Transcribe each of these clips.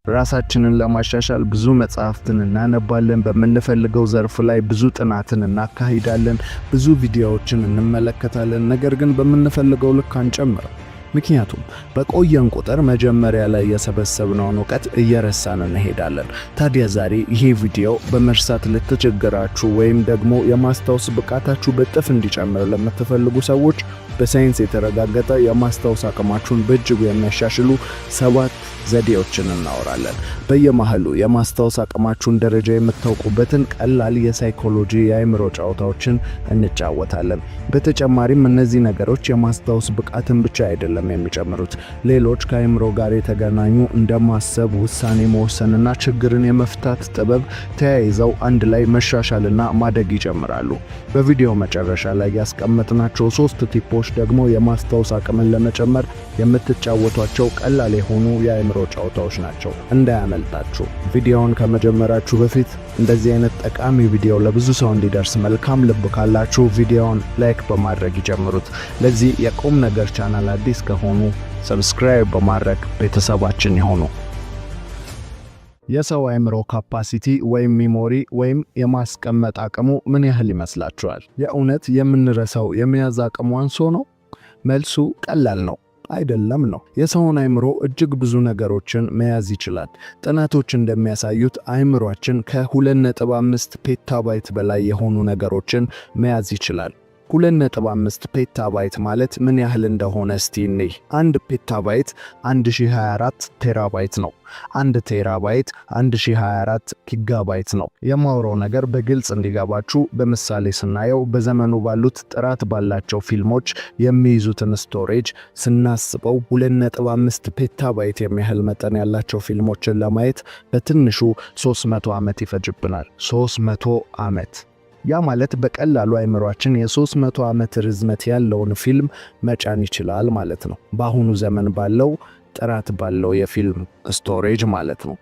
ራሳችንን ለማሻሻል ብዙ መጽሐፍትን እናነባለን። በምንፈልገው ዘርፍ ላይ ብዙ ጥናትን እናካሂዳለን። ብዙ ቪዲዮዎችን እንመለከታለን። ነገር ግን በምንፈልገው ልክ አንጨምርም። ምክንያቱም በቆየን ቁጥር መጀመሪያ ላይ የሰበሰብነውን እውቀት እየረሳን እንሄዳለን። ታዲያ ዛሬ ይሄ ቪዲዮ በመርሳት ለተቸገራችሁ ወይም ደግሞ የማስታወስ ብቃታችሁ በእጥፍ እንዲጨምር ለምትፈልጉ ሰዎች በሳይንስ የተረጋገጠ የማስታወስ አቅማችሁን በእጅጉ የሚያሻሽሉ 7 ዘዴዎችን እናወራለን። በየመሃሉ የማስታወስ አቅማችሁን ደረጃ የምታውቁበትን ቀላል የሳይኮሎጂ የአእምሮ ጨዋታዎችን እንጫወታለን። በተጨማሪም እነዚህ ነገሮች የማስታወስ ብቃትን ብቻ አይደለም የሚጨምሩት፣ ሌሎች ከአእምሮ ጋር የተገናኙ እንደ ማሰብ፣ ውሳኔ መወሰንና ችግርን የመፍታት ጥበብ ተያይዘው አንድ ላይ መሻሻልና ማደግ ይጨምራሉ። በቪዲዮ መጨረሻ ላይ ያስቀመጥናቸው 3 tip ኦች ደግሞ የማስታወስ አቅምን ለመጨመር የምትጫወቷቸው ቀላል የሆኑ የአእምሮ ጨዋታዎች ናቸው። እንዳያመልጣችሁ። ቪዲዮውን ከመጀመራችሁ በፊት እንደዚህ አይነት ጠቃሚ ቪዲዮ ለብዙ ሰው እንዲደርስ መልካም ልብ ካላችሁ ቪዲዮውን like በማድረግ ይጀምሩት። ለዚህ የቁም ነገር ቻናል አዲስ ከሆኑ subscribe በማድረግ ቤተሰባችን ይሁኑ። የሰው አእምሮ capacity ወይም memory ወይም የማስቀመጥ አቅሙ ምን ያህል ይመስላችኋል? የእውነት የምንረሳው የመያዝ አቅሙ አንሶ ነው? መልሱ ቀላል ነው፣ አይደለም ነው። የሰውን አእምሮ እጅግ ብዙ ነገሮችን መያዝ ይችላል። ጥናቶች እንደሚያሳዩት አእምሯችን ከ2.5 petabyte በላይ የሆኑ ነገሮችን መያዝ ይችላል። 2.5 petabyte ማለት ምን ያህል እንደሆነ እስቲ እንይ። 1 petabyte 1024 terabyte ነው። 1 terabyte 1024 gigabyte ነው። የማውራው ነገር በግልጽ እንዲገባችሁ በምሳሌ ስናየው በዘመኑ ባሉት ጥራት ባላቸው ፊልሞች የሚይዙትን storage ስናስበው 2.5 petabyte የሚያህል መጠን ያላቸው ፊልሞችን ለማየት በትንሹ 300 ዓመት ይፈጅብናል። 300 ዓመት። ያ ማለት በቀላሉ አእምሯችን የ300 ዓመት ርዝመት ያለውን ፊልም መጫን ይችላል ማለት ነው። በአሁኑ ዘመን ባለው ጥራት ባለው የፊልም storage ማለት ነው።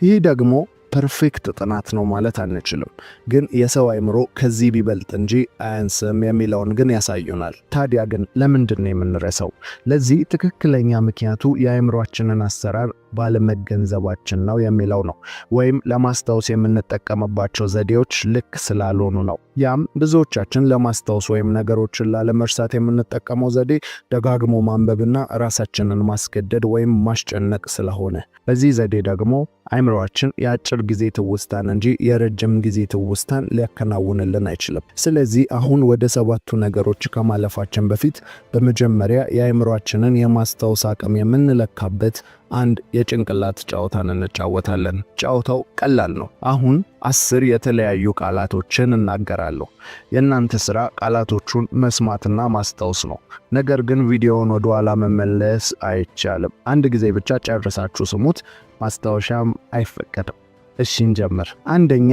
ይህ ደግሞ perfect ጥናት ነው ማለት አንችልም፣ ግን የሰው አእምሮ ከዚህ ቢበልጥ እንጂ አያንስም የሚለውን ግን ያሳዩናል። ታዲያ ግን ለምንድን ነው የምንረሳው? ለዚህ ትክክለኛ ምክንያቱ የአእምሯችንን አሰራር ባለመገንዘባችን ነው የሚለው ነው። ወይም ለማስታወስ የምንጠቀምባቸው ዘዴዎች ልክ ስላልሆኑ ነው። ያም ብዙዎቻችን ለማስታወስ ወይም ነገሮችን ላለመርሳት የምንጠቀመው ዘዴ ደጋግሞ ማንበብና ራሳችንን ማስገደድ ወይም ማስጨነቅ ስለሆነ፣ በዚህ ዘዴ ደግሞ አእምሯችን የአጭር ጊዜ ትውስታን እንጂ የረጅም ጊዜ ትውስታን ሊያከናውንልን አይችልም። ስለዚህ አሁን ወደ 7ቱ ነገሮች ከማለፋችን በፊት በመጀመሪያ የአእምሯችንን የማስታወስ አቅም የምንለካበት አንድ የጭንቅላት ጨዋታን እንጫወታለን። ጨዋታው ቀላል ነው። አሁን 10 የተለያዩ ቃላቶችን እናገራለሁ። የእናንተ ስራ ቃላቶቹን መስማትና ማስታወስ ነው። ነገር ግን ቪዲዮውን ወደ ኋላ መመለስ አይቻልም። አንድ ጊዜ ብቻ ጨርሳችሁ ስሙት። ማስታወሻም አይፈቀድም። እሺ እንጀምር። አንደኛ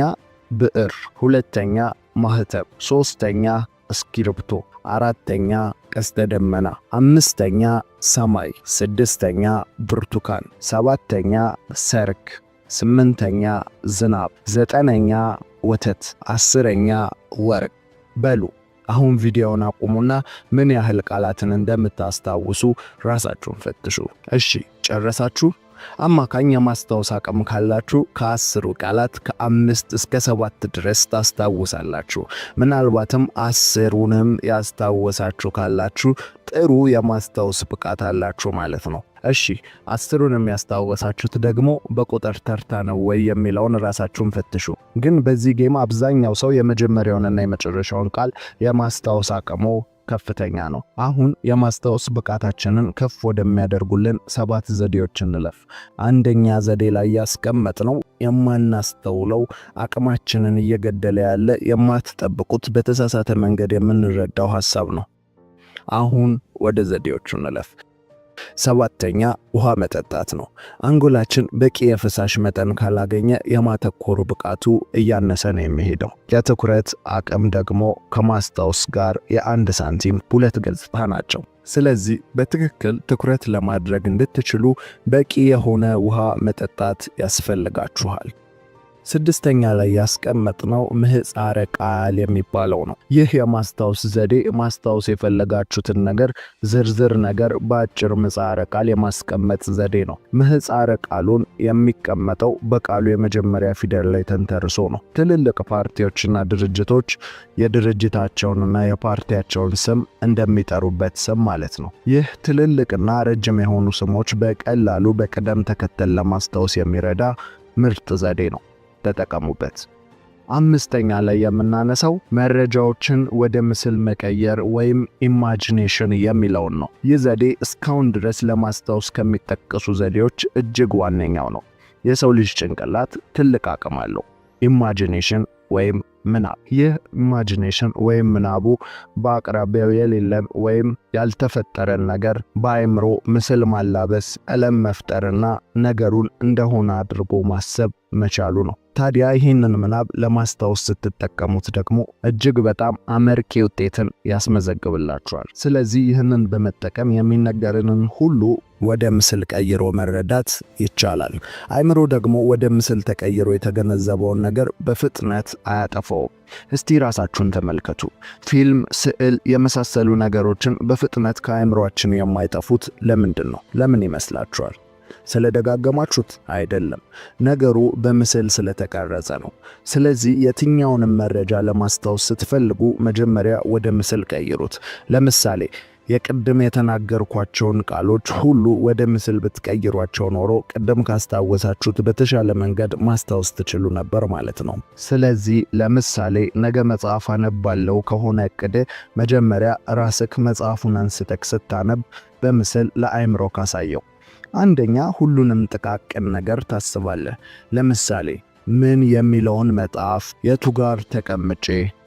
ብዕር፣ ሁለተኛ ማህተም፣ ሶስተኛ እስክሪብቶ፣ አራተኛ ቀስተ ደመና፣ አምስተኛ ሰማይ፣ ስድስተኛ ብርቱካን፣ ሰባተኛ ሰርክ፣ ስምንተኛ ዝናብ፣ ዘጠነኛ ወተት፣ 10ኛ ወርቅ። በሉ አሁን ቪዲዮውን አቁሙና ምን ያህል ቃላትን እንደምታስታውሱ ራሳችሁን ፈትሹ። እሺ ጨረሳችሁ? አማካኝ የማስታወስ አቅም ካላችሁ ከ10ሩ ቃላት ከ5 እስከ 7 ድረስ ታስታውሳላችሁ። ምናልባትም 10ሩንም ያስታወሳችሁ ካላችሁ ጥሩ የማስታወስ ብቃት አላችሁ ማለት ነው። እሺ 10ሩንም ያስታወሳችሁት ደግሞ በቁጥር ተርታ ነው ወይ የሚለውን ራሳችሁን ፈትሹ። ግን በዚህ game አብዛኛው ሰው የመጀመሪያውንና የመጨረሻውን ቃል የማስታወስ አቅሙ ከፍተኛ ነው። አሁን የማስታወስ ብቃታችንን ከፍ ወደሚያደርጉልን 7 ዘዴዎች እንለፍ። አንደኛ ዘዴ ላይ ያስቀመጥነው የማናስተውለው አቅማችንን እየገደለ ያለ የማትጠብቁት በተሳሳተ መንገድ የምንረዳው ሐሳብ ነው። አሁን ወደ ዘዴዎቹ እንለፍ። 7ኛ ውሃ መጠጣት ነው። አንጎላችን በቂ የፈሳሽ መጠን ካላገኘ የማተኮሩ ብቃቱ እያነሰ ነው የሚሄደው። የትኩረት አቅም ደግሞ ከማስታወስ ጋር የአንድ ሳንቲም ሁለት ገጽታ ናቸው። ስለዚህ በትክክል ትኩረት ለማድረግ እንድትችሉ በቂ የሆነ ውሃ መጠጣት ያስፈልጋችኋል። ስድስተኛ ላይ ያስቀመጥነው ምህጻረ ቃል የሚባለው ነው። ይህ የማስታወስ ዘዴ ማስታወስ የፈለጋችሁትን ነገር ዝርዝር ነገር በአጭር ምህጻረ ቃል የማስቀመጥ ዘዴ ነው። ምህጻረ ቃሉን የሚቀመጠው በቃሉ የመጀመሪያ ፊደል ላይ ተንተርሶ ነው። ትልልቅ ፓርቲዎችና ድርጅቶች የድርጅታቸውንና የፓርቲያቸውን ስም እንደሚጠሩበት ስም ማለት ነው። ይህ ትልልቅና ረጅም የሆኑ ስሞች በቀላሉ በቅደም ተከተል ለማስታወስ የሚረዳ ምርጥ ዘዴ ነው። ተጠቀሙበት። አምስተኛ ላይ የምናነሳው መረጃዎችን ወደ ምስል መቀየር ወይም imagination የሚለውን ነው። ይህ ዘዴ እስካሁን ድረስ ለማስታወስ ከሚጠቀሱ ዘዴዎች እጅግ ዋነኛው ነው። የሰው ልጅ ጭንቅላት ትልቅ አቅም አለው። imagination ወይም ምናብ። ይህ imagination ወይም ምናቡ በአቅራቢያው የሌለን ወይም ያልተፈጠረን ነገር በአእምሮ ምስል ማላበስ፣ ቀለም መፍጠርና ነገሩን እንደሆነ አድርጎ ማሰብ መቻሉ ነው። ታዲያ ይህንን ምናብ ለማስታወስ ስትጠቀሙት ደግሞ እጅግ በጣም አመርቂ ውጤትን ያስመዘግብላችኋል። ስለዚህ ይህንን በመጠቀም የሚነገርንን ሁሉ ወደ ምስል ቀይሮ መረዳት ይቻላል። አእምሮ ደግሞ ወደ ምስል ተቀይሮ የተገነዘበውን ነገር በፍጥነት አያጠፋውም። እስቲ ራሳችሁን ተመልከቱ። ፊልም፣ ስዕል የመሳሰሉ ነገሮችን በፍጥነት ከአእምሯችን የማይጠፉት ለምንድን ነው? ለምን ይመስላችኋል? ስለደጋገማችሁት አይደለም። ነገሩ በምስል ስለተቀረጸ ነው። ስለዚህ የትኛውንም መረጃ ለማስታወስ ስትፈልጉ መጀመሪያ ወደ ምስል ቀይሩት። ለምሳሌ የቅድም የተናገርኳቸውን ቃሎች ሁሉ ወደ ምስል ብትቀይሯቸው ኖሮ ቅድም ካስታወሳችሁት በተሻለ መንገድ ማስታወስ ትችሉ ነበር ማለት ነው። ስለዚህ ለምሳሌ ነገ መጽሐፍ አነባለሁ ከሆነ እቅድ መጀመሪያ ራስክ መጽሐፉን አንስተክ ስታነብ በምስል ለአእምሮ ካሳየው። አንደኛ ሁሉንም ጥቃቅን ነገር ታስባለህ። ለምሳሌ ምን የሚለውን መጽሐፍ፣ የቱ ጋር ተቀምጬ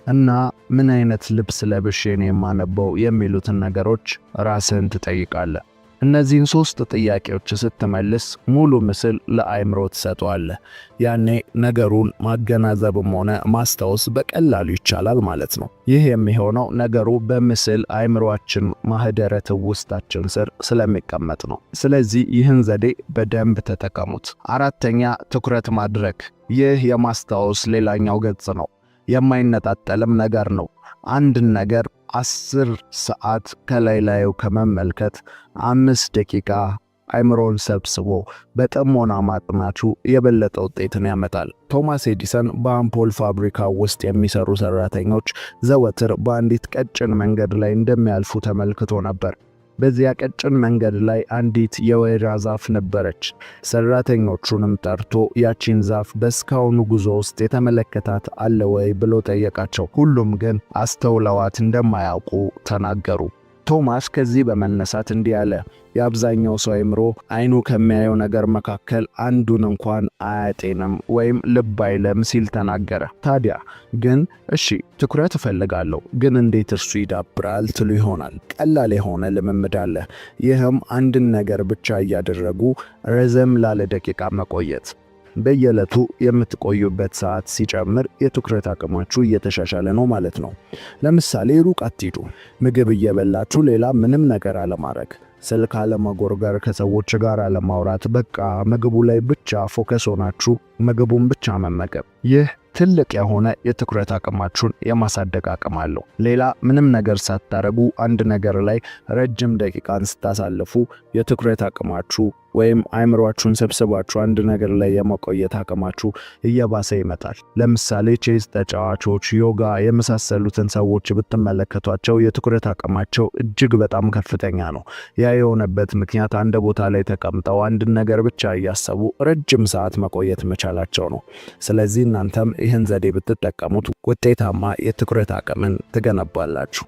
እና ምን አይነት ልብስ ለብሼ ነው የማነበው የሚሉትን ነገሮች ራስህን ትጠይቃለህ። እነዚህን ሶስት ጥያቄዎች ስትመልስ ሙሉ ምስል ለአእምሮ ትሰጠዋለህ። ያኔ ነገሩን ማገናዘብም ሆነ ማስታወስ በቀላሉ ይቻላል ማለት ነው። ይህ የሚሆነው ነገሩ በምስል አእምሮአችን ማህደረ ትውስታችን ስር ስለሚቀመጥ ነው። ስለዚህ ይህን ዘዴ በደንብ ተጠቀሙት። አራተኛ፣ ትኩረት ማድረግ። ይህ የማስታወስ ሌላኛው ገጽ ነው። የማይነጣጠልም ነገር ነው። አንድን ነገር 10 ሰዓት ከላይ ላዩ ከመመልከት 5 ደቂቃ አይምሮን ሰብስቦ በጥሞና ማጥናቱ የበለጠ ውጤትን ያመጣል። ቶማስ ኤዲሰን በአምፖል ፋብሪካ ውስጥ የሚሰሩ ሰራተኞች ዘወትር በአንዲት ቀጭን መንገድ ላይ እንደሚያልፉ ተመልክቶ ነበር። በዚያ ቀጭን መንገድ ላይ አንዲት የወይራ ዛፍ ነበረች። ሰራተኞቹንም ጠርቶ ያቺን ዛፍ በእስካሁኑ ጉዞ ውስጥ የተመለከታት አለ ወይ ብሎ ጠየቃቸው። ሁሉም ግን አስተውለዋት እንደማያውቁ ተናገሩ። ቶማስ ከዚህ በመነሳት እንዲህ አለ። የአብዛኛው ሰው አይምሮ አይኑ ከሚያየው ነገር መካከል አንዱን እንኳን አያጤንም ወይም ልብ አይልም ሲል ተናገረ። ታዲያ ግን እሺ ትኩረት እፈልጋለሁ፣ ግን እንዴት እርሱ ይዳብራል ትሉ ይሆናል። ቀላል የሆነ ልምምድ አለ። ይህም አንድን ነገር ብቻ እያደረጉ ረዘም ላለ ደቂቃ መቆየት። በየዕለቱ የምትቆዩበት ሰዓት ሲጨምር የትኩረት አቅማችሁ እየተሻሻለ ነው ማለት ነው። ለምሳሌ ሩቅ አትሂዱ። ምግብ እየበላችሁ ሌላ ምንም ነገር አለማድረግ፣ ስልክ አለመጎርጎር፣ ከሰዎች ጋር አለማውራት፣ በቃ ምግቡ ላይ ብቻ focus ሆናችሁ ምግቡን ብቻ መመገብ። ይህ ትልቅ የሆነ የትኩረት አቅማችሁን የማሳደግ አቅም አለው። ሌላ ምንም ነገር ሳታረጉ አንድ ነገር ላይ ረጅም ደቂቃን ስታሳልፉ የትኩረት አቅማችሁ ወይም አይምሯችሁን ሰብስባችሁ አንድ ነገር ላይ የመቆየት አቅማችሁ እየባሰ ይመጣል። ለምሳሌ ቼዝ ተጫዋቾች፣ ዮጋ የመሳሰሉትን ሰዎች ብትመለከቷቸው የትኩረት አቅማቸው እጅግ በጣም ከፍተኛ ነው። ያ የሆነበት ምክንያት አንድ ቦታ ላይ ተቀምጠው አንድን ነገር ብቻ እያሰቡ ረጅም ሰዓት መቆየት መቻላቸው ነው። ስለዚህ እናንተም ይህን ዘዴ ብትጠቀሙት ውጤታማ የትኩረት አቅምን ትገነባላችሁ።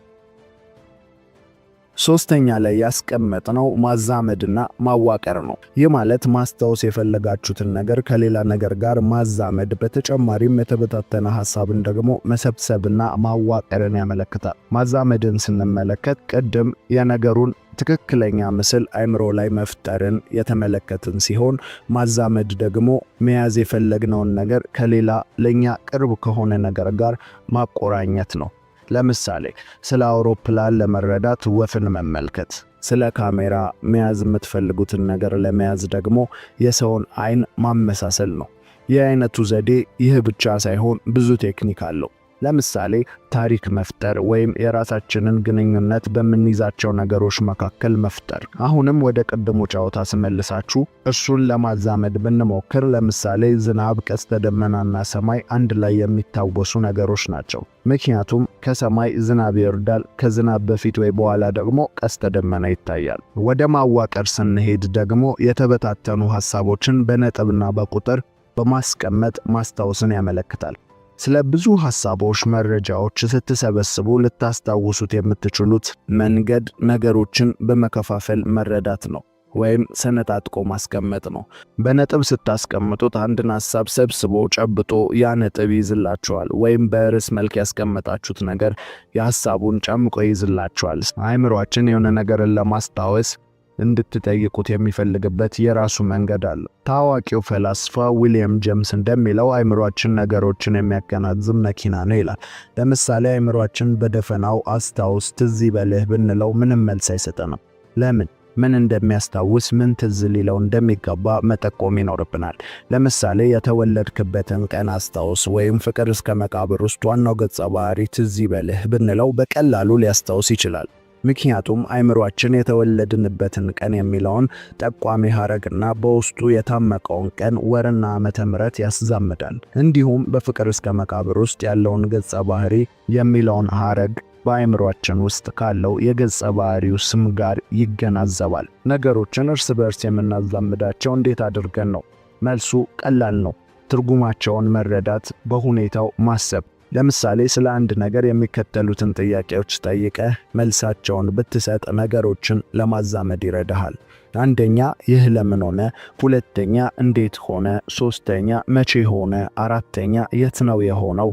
ሶስተኛ ላይ ያስቀመጥነው ማዛመድና ማዋቀር ነው። ይህ ማለት ማስታወስ የፈለጋችሁትን ነገር ከሌላ ነገር ጋር ማዛመድ፣ በተጨማሪም የተበታተነ ሀሳብን ደግሞ መሰብሰብና ማዋቀርን ያመለክታል። ማዛመድን ስንመለከት ቅድም የነገሩን ትክክለኛ ምስል አይምሮ ላይ መፍጠርን የተመለከትን ሲሆን፣ ማዛመድ ደግሞ መያዝ የፈለግነውን ነገር ከሌላ ለኛ ቅርብ ከሆነ ነገር ጋር ማቆራኘት ነው። ለምሳሌ ስለ አውሮፕላን ለመረዳት ወፍን መመልከት፣ ስለ ካሜራ መያዝ የምትፈልጉትን ነገር ለመያዝ ደግሞ የሰውን አይን ማመሳሰል ነው። የአይነቱ ዘዴ ይህ ብቻ ሳይሆን ብዙ ቴክኒክ አለው። ለምሳሌ ታሪክ መፍጠር ወይም የራሳችንን ግንኙነት በምንይዛቸው ነገሮች መካከል መፍጠር። አሁንም ወደ ቅድሙ ጨዋታ ስመልሳችሁ እሱን ለማዛመድ ብንሞክር ለምሳሌ ዝናብ፣ ቀስተ ደመናና ሰማይ አንድ ላይ የሚታወሱ ነገሮች ናቸው። ምክንያቱም ከሰማይ ዝናብ ይወርዳል፣ ከዝናብ በፊት ወይ በኋላ ደግሞ ቀስተ ደመና ይታያል። ወደ ማዋቀር ስንሄድ ደግሞ የተበታተኑ ሐሳቦችን በነጥብና በቁጥር በማስቀመጥ ማስታወስን ያመለክታል። ስለ ብዙ ሐሳቦች፣ መረጃዎች ስትሰበስቡ ልታስታውሱት የምትችሉት መንገድ ነገሮችን በመከፋፈል መረዳት ነው ወይም ሰነጣጥቆ ማስቀመጥ ነው። በነጥብ ስታስቀምጡት አንድን ሐሳብ ሰብስቦ ጨብጦ ያ ነጥብ ይይዝላችኋል፣ ወይም በርዕስ መልክ ያስቀመጣችሁት ነገር የሐሳቡን ጨምቆ ይይዝላችኋል። አእምሯችን የሆነ ነገርን ለማስታወስ እንድትጠይቁት የሚፈልግበት የራሱ መንገድ አለ። ታዋቂው ፈላስፋ ዊሊያም ጄምስ እንደሚለው አእምሯችን ነገሮችን የሚያገናዝብ መኪና ነው ይላል። ለምሳሌ አእምሯችን በደፈናው አስታውስ፣ ትዝ ይበልህ ብንለው ምንም መልስ አይሰጠንም። ለምን? ምን እንደሚያስታውስ ምን ትዝ ሊለው እንደሚገባ መጠቆም ይኖርብናል። ለምሳሌ የተወለድክበትን ቀን አስታውስ ወይም ፍቅር እስከ መቃብር ውስጥ ዋናው ገጸ ባህሪ ትዝ ይበልህ ብንለው በቀላሉ ሊያስታውስ ይችላል። ምክንያቱም አእምሯችን የተወለድንበትን ቀን የሚለውን ጠቋሚ ሐረግና በውስጡ የታመቀውን ቀን፣ ወርና ዓመተ ምሕረት ያስዛምዳል። እንዲሁም በፍቅር እስከ መቃብር ውስጥ ያለውን ገጸ ባህሪ የሚለውን ሐረግ በአእምሯችን ውስጥ ካለው የገጸ ባህሪው ስም ጋር ይገናዘባል። ነገሮችን እርስ በርስ የምናዛምዳቸው እንዴት አድርገን ነው? መልሱ ቀላል ነው። ትርጉማቸውን መረዳት፣ በሁኔታው ማሰብ። ለምሳሌ ስለ አንድ ነገር የሚከተሉትን ጥያቄዎች ጠይቀህ መልሳቸውን ብትሰጥ ነገሮችን ለማዛመድ ይረዳሃል። አንደኛ፣ ይህ ለምን ሆነ? ሁለተኛ፣ እንዴት ሆነ? ሶስተኛ፣ መቼ ሆነ? አራተኛ፣ የት ነው የሆነው?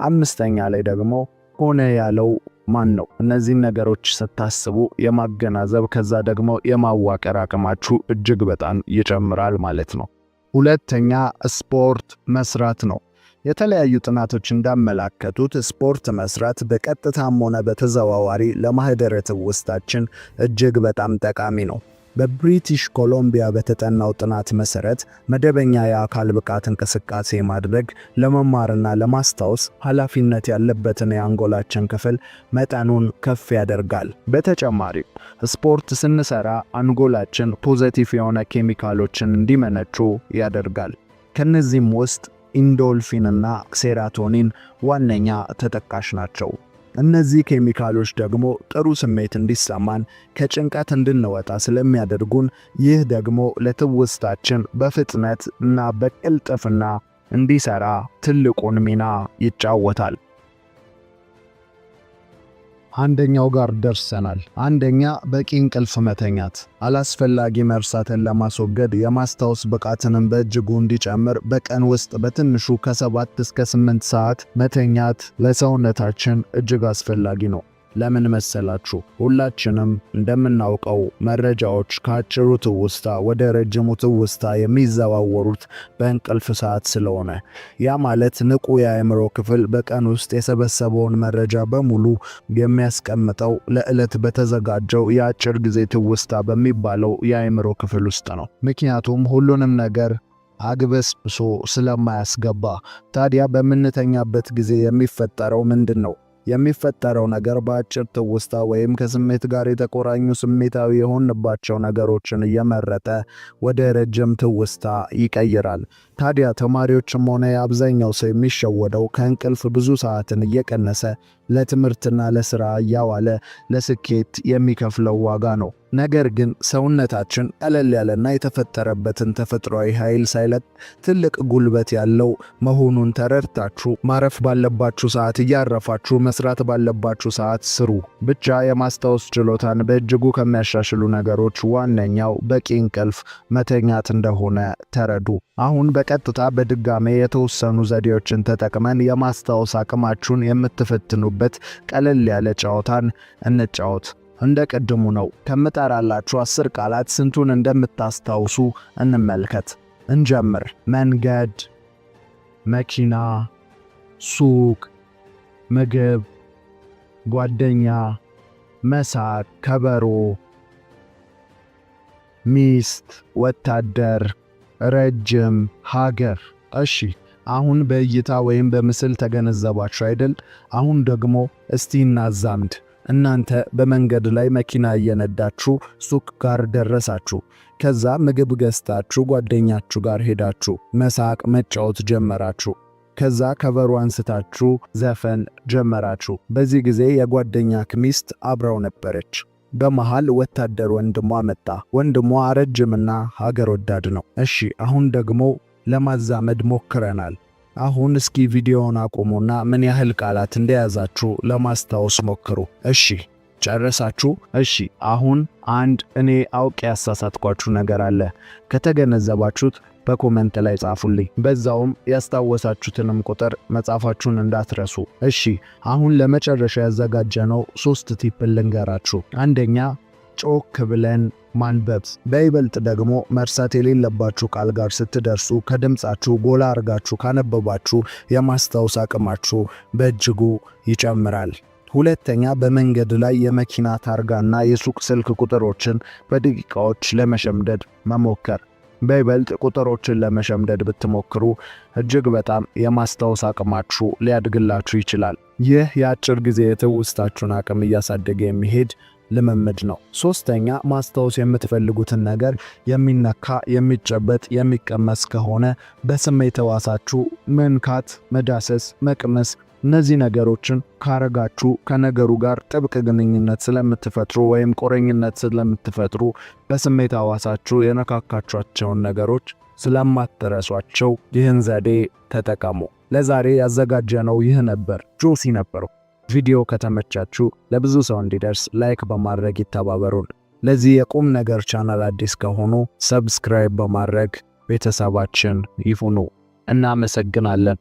አምስተኛ ላይ ደግሞ ሆነ ያለው ማን ነው? እነዚህን ነገሮች ስታስቡ የማገናዘብ ከዛ ደግሞ የማዋቀር አቅማችሁ እጅግ በጣም ይጨምራል ማለት ነው። ሁለተኛ፣ ስፖርት መስራት ነው። የተለያዩ ጥናቶች እንዳመላከቱት ስፖርት መስራት በቀጥታም ሆነ በተዘዋዋሪ ለማህደረ ትውስታችን እጅግ በጣም ጠቃሚ ነው። በብሪቲሽ ኮሎምቢያ በተጠናው ጥናት መሰረት መደበኛ የአካል ብቃት እንቅስቃሴ ማድረግ ለመማርና ለማስታወስ ኃላፊነት ያለበትን የአንጎላችን ክፍል መጠኑን ከፍ ያደርጋል። በተጨማሪም ስፖርት ስንሰራ አንጎላችን positive የሆነ ኬሚካሎችን እንዲመነጩ ያደርጋል። ከነዚህም ውስጥ endorphin እና serotonin ዋነኛ ተጠቃሽ ናቸው። እነዚህ ኬሚካሎች ደግሞ ጥሩ ስሜት እንዲሰማን፣ ከጭንቀት እንድንወጣ ስለሚያደርጉን ይህ ደግሞ ለትውስታችን በፍጥነት እና በቅልጥፍና እንዲሰራ ትልቁን ሚና ይጫወታል። አንደኛው ጋር ደርሰናል። አንደኛ፣ በቂ እንቅልፍ መተኛት። አላስፈላጊ መርሳትን ለማስወገድ የማስታወስ ብቃትንም በእጅጉ እንዲጨምር በቀን ውስጥ በትንሹ ከ7 እስከ 8 ሰዓት መተኛት ለሰውነታችን እጅግ አስፈላጊ ነው። ለምን መሰላችሁ? ሁላችንም እንደምናውቀው መረጃዎች ከአጭሩ ትውስታ ወደ ረጅሙ ትውስታ የሚዘዋወሩት በእንቅልፍ ሰዓት ስለሆነ፣ ያ ማለት ንቁ የአእምሮ ክፍል በቀን ውስጥ የሰበሰበውን መረጃ በሙሉ የሚያስቀምጠው ለዕለት በተዘጋጀው የአጭር ጊዜ ትውስታ በሚባለው የአእምሮ ክፍል ውስጥ ነው። ምክንያቱም ሁሉንም ነገር አግበስብሶ ስለማያስገባ። ታዲያ በምንተኛበት ጊዜ የሚፈጠረው ምንድን ነው? የሚፈጠረው ነገር በአጭር ትውስታ ወይም ከስሜት ጋር የተቆራኙ ስሜታዊ የሆንባቸው ነገሮችን እየመረጠ ወደ ረጅም ትውስታ ይቀይራል። ታዲያ ተማሪዎችም ሆነ የአብዛኛው ሰው የሚሸወደው ከእንቅልፍ ብዙ ሰዓትን እየቀነሰ ለትምህርትና ለሥራ እያዋለ ለስኬት የሚከፍለው ዋጋ ነው። ነገር ግን ሰውነታችን ቀለል ያለና የተፈጠረበትን ተፈጥሯዊ ኃይል ሳይለቅ ትልቅ ጉልበት ያለው መሆኑን ተረድታችሁ ማረፍ ባለባችሁ ሰዓት እያረፋችሁ መስራት ባለባችሁ ሰዓት ስሩ። ብቻ የማስታወስ ችሎታን በእጅጉ ከሚያሻሽሉ ነገሮች ዋነኛው በቂ እንቅልፍ መተኛት እንደሆነ ተረዱ። አሁን በቀጥታ በድጋሜ የተወሰኑ ዘዴዎችን ተጠቅመን የማስታወስ አቅማችሁን የምትፈትኑበት ቀለል ያለ ጨዋታን እንጫወት። እንደ ቅድሙ ነው። ከምጠራላችሁ 10 ቃላት ስንቱን እንደምታስታውሱ እንመልከት። እንጀምር። መንገድ፣ መኪና፣ ሱቅ፣ ምግብ፣ ጓደኛ፣ መሳቅ፣ ከበሮ፣ ሚስት፣ ወታደር፣ ረጅም፣ ሀገር። እሺ፣ አሁን በእይታ ወይም በምስል ተገነዘባችሁ አይደል? አሁን ደግሞ እስቲ እናዛምድ። እናንተ በመንገድ ላይ መኪና እየነዳችሁ ሱቅ ጋር ደረሳችሁ። ከዛ ምግብ ገዝታችሁ ጓደኛችሁ ጋር ሄዳችሁ መሳቅ መጫወት ጀመራችሁ። ከዛ ከበሮ አንስታችሁ ዘፈን ጀመራችሁ። በዚህ ጊዜ የጓደኛህ ሚስት አብራው ነበረች። በመሃል ወታደር ወንድሟ መጣ። ወንድሟ ረጅምና ሀገር ወዳድ ነው። እሺ፣ አሁን ደግሞ ለማዛመድ ሞክረናል። አሁን እስኪ ቪዲዮውን አቁሙና ምን ያህል ቃላት እንደያዛችሁ ለማስታወስ ሞክሩ። እሺ፣ ጨረሳችሁ? እሺ፣ አሁን አንድ እኔ አውቄ ያሳሳትኳችሁ ነገር አለ። ከተገነዘባችሁት በ comment ላይ ጻፉልኝ። በዛውም ያስታወሳችሁትንም ቁጥር መጻፋችሁን እንዳትረሱ። እሺ፣ አሁን ለመጨረሻ ያዘጋጀነው ሶስት tip ልንገራችሁ። አንደኛ፣ ጮክ ብለን ማንበብ። በይበልጥ ደግሞ መርሳት የሌለባችሁ ቃል ጋር ስትደርሱ ከድምፃችሁ ጎላ አርጋችሁ ካነበባችሁ የማስታወስ አቅማችሁ በእጅጉ ይጨምራል። ሁለተኛ፣ በመንገድ ላይ የመኪና ታርጋና የሱቅ ስልክ ቁጥሮችን በደቂቃዎች ለመሸምደድ መሞከር። በይበልጥ ቁጥሮችን ለመሸምደድ ብትሞክሩ እጅግ በጣም የማስታወስ አቅማችሁ ሊያድግላችሁ ይችላል። ይህ የአጭር ጊዜ የትውስታችሁን አቅም እያሳደገ የሚሄድ ልምምድ ነው። ሶስተኛ፣ ማስታወስ የምትፈልጉትን ነገር የሚነካ፣ የሚጨበጥ፣ የሚቀመስ ከሆነ በስሜት ሕዋሳችሁ መንካት፣ መዳሰስ፣ መቅመስ፣ እነዚህ ነገሮችን ካረጋችሁ ከነገሩ ጋር ጥብቅ ግንኙነት ስለምትፈጥሩ ወይም ቁርኝነት ስለምትፈጥሩ በስሜት ሕዋሳችሁ የነካካችኋቸውን ነገሮች ስለማትረሷቸው ይህን ዘዴ ተጠቀሙ። ለዛሬ ያዘጋጀነው ይህ ነበር። ጆሲ ነበርኩ። ቪዲዮ ከተመቻችሁ ለብዙ ሰው እንዲደርስ like በማድረግ ይተባበሩን። ለዚህ የቁም ነገር ቻናል አዲስ ከሆኑ subscribe በማድረግ ቤተሰባችን ይሁኑ። እናመሰግናለን።